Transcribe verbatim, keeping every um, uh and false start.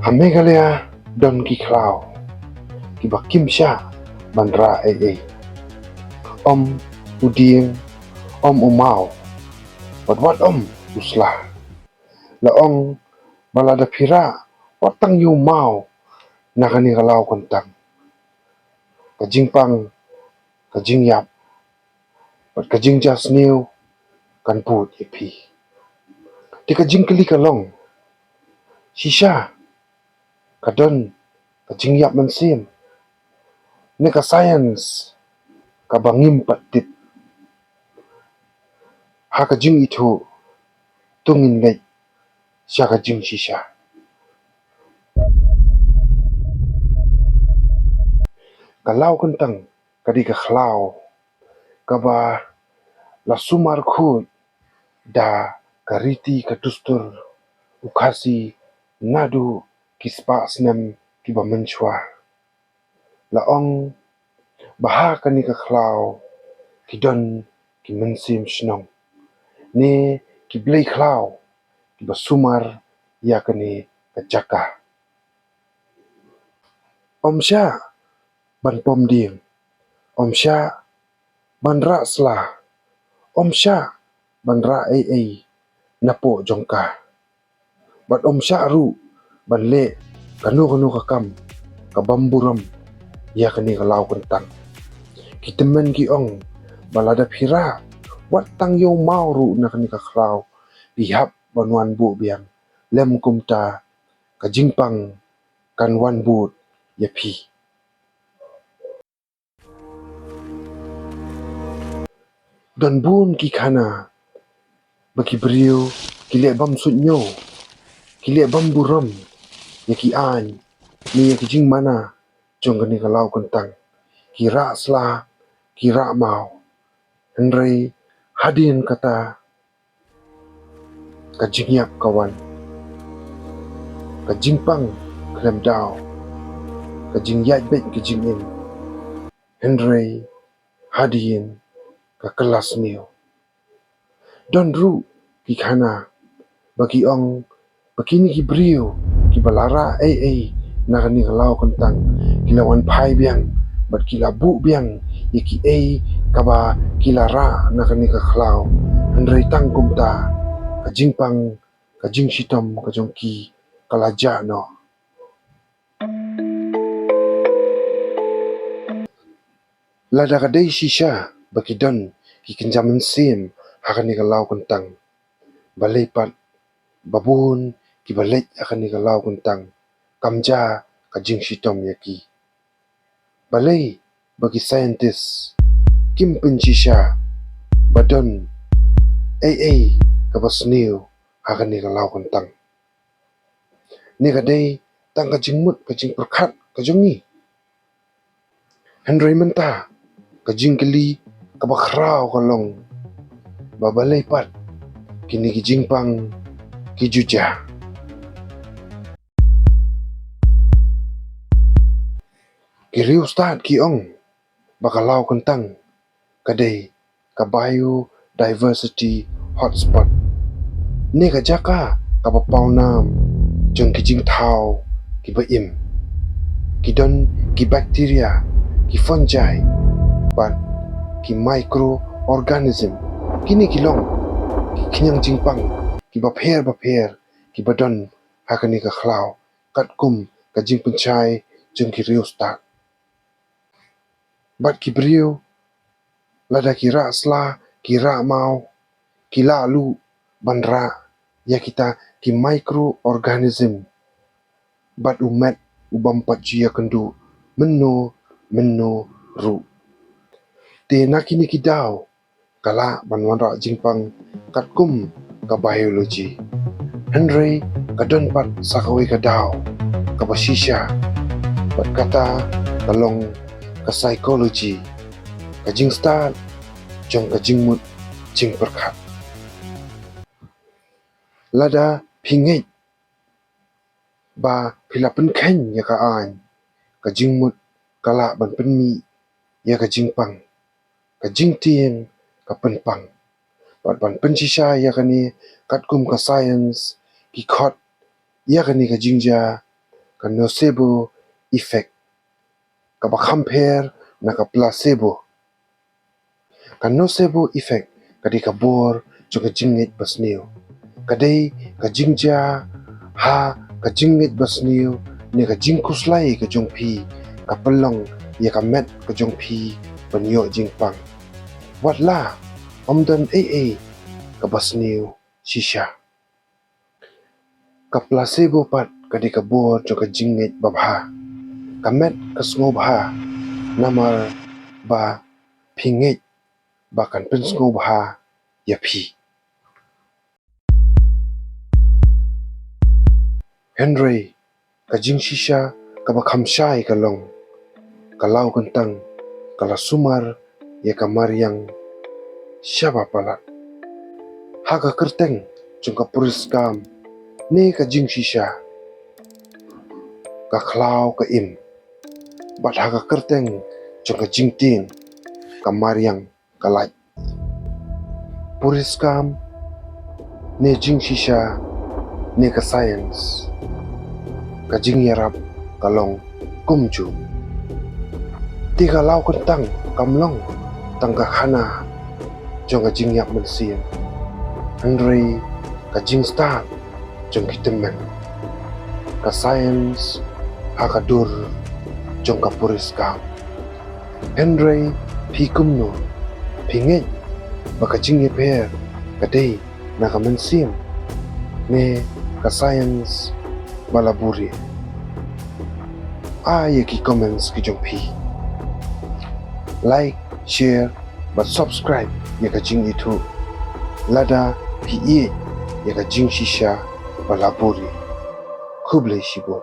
Ha Meghalaya don ki khlaw kiba kim shah ban rah ei ei. Ym u dieng, ym u maw, wat wat ym u sla. La ong ba lada phi rah wat tang ïa u maw na kane ka law kyntang, ka jingpang, ka jingïap bad ka jingjia sniew kan bud ïa phi. Te ka jingkylli ka long, shisha ka don ka jingïap mynsiem ne ka science kaba ngim pat tip? Ha ka jingithuh to ngin leit sha ka jingshisha. Ka law kyntang ka dei ka khlaw kaba la sumar khuid da ka riti ka dustur u Khasi naduh ki spah snem kiba mynshuwa. La ong ba ha kane ka khlaw ki don ki mynsiem shnong ne ki blei khlaw kiba sumar ïa kane ka jaka. Ym shah ban pom dieng, ym shah ban rah sla, ym shah ban rah ei ei napoh jong ka, bad ym shah ruh ban leh kano kano ka kam ka bym burom ïa kane ka law kyntang. Ki tymmen ki ong ba lada phi rah wat tang ïa u maw ruh na kane ka khlaw, phi hap ban wan buh biang, lym kumta ka jingpang kan wan bud ïa phi. Don bun ki khana ba ki briew ki leh bym suidñiew, ki leh bym burom ïa ki aiñ ne ïa ki jingmana jong kane ka law kyntang. Ki rah sla, ki rah maw. Hynrei hadien kata ka jingïap ka wan, ka jingpang khlem daw, ka jingïaid beit ka jingim. Hynrei hadien ka kylla sniew. Don ruh ki khana ba ki ong ba kine ki briew kiba la rah ei ei na kane ka law kyntang ki la wan phai biang bad ki la buh biang ïa kiei kaba ki la rah na kane ka khlaw. Hynrei tang kumta ka jingpang, ka jingshitom ka jong ki ka la jah noh. Lada ka dei shisha ba ki don ki kynja mynsiem ha kane ka law kyntang, balei pat ba bun kiba leit ha kane ka law kyntang kam ja ka jingshitom ïa ki? Balei ba ki scientist kim pynshisha ba don ei ei kaba sniew ha kane ka law kyntang? Ne ka dei tang ka jingmut ka jingpyrkhat ka jong ngi? Hynrei mynta ka jingkylli kaba khraw ka long ba balei pat kine ki jingpang ki ju ja. Ki riewstad ki ong ba ka law kyntang ka dei ka biodiversity hotspot, ne ka jaka kaba pawnam jong ki jingthaw kiba im. Ki don ki bacteria, ki fungi bad ki microorganism. Kine ki long ki khñiang jingpang kiba pher bapher kiba don ha kane ka khlaw katkum ka jingpynshai jong ki riewstad. Bad ki briew lada ki rah sla, ki rah maw, ki lah luh ban rah ïa kita ki microorganism bad u met u bym pat ju ïakynduh mynno mynno ruh. Te na kine ki daw ka lah ban wanrah jingpang katkum ka biology. Hynrei ka don pat sa kawei ka daw kaba shisha bad kata ka long ka psychology, ka jingstad jong ka jingmut jingpyrkhat. Lada phi ngeit ba phi la pynkheiñ ïa ka aiñ, ka jingmut ka lah ban pynmih ïa ka jingpang, ka jingtieng ka pynpang. Bad ban pynshisha ïa kane katkum ka science ki khot ïa kane ka jingjia ka nocebo effect, kaba kham pher na ka placebo. Ka nocebo effect ka dei ka bor jong ka jingngeit basniew. Ka dei ka jingjia ha ka jingngeit basniew ne ka jingkhuslai ka jong phi ka pynlong ïa ka met ka jong phi ban ïoh jingpang. Wat la ym don ei ei kaba sniew shisha. Ka placebo pat ka dei ka bor jong ka jingngeit babha. Ka met ka sngewbha namar ba phi ngeit ba kan pynsngewbha ïa phi. Hynrei ka jingshisha kaba kham shai ka long, ka law kyntang ka la sumar ïa ka mariang shaba palat. Ha ka kyrteng jong ka puriskam ne ka jingshisha, ka khlaw ka im, bad ha ka kyrteng jong ka jingtieng, ka mariang ka lait. Puriskam ne jingshisha ne ka science, ka jingïarap ka long kumjuh. Te ka law kyntang kam long tang ka khana jong ka jingïap mynsiem, hynrei ka jingstad jong ki tymmen, ka science ha ka dur jong ka puriskam. Hynrei phi kumno, phi ngeit ba ka jingïapher ka dei na ka mynsiem ne ka science ba la buhrieh? Ai ïa ki comments ki jong phi. Like, share bad subscribe ïa ka jingithuh lada phi ïeit ïa ka jingshisha ba la buhrieh. Khublei shibun.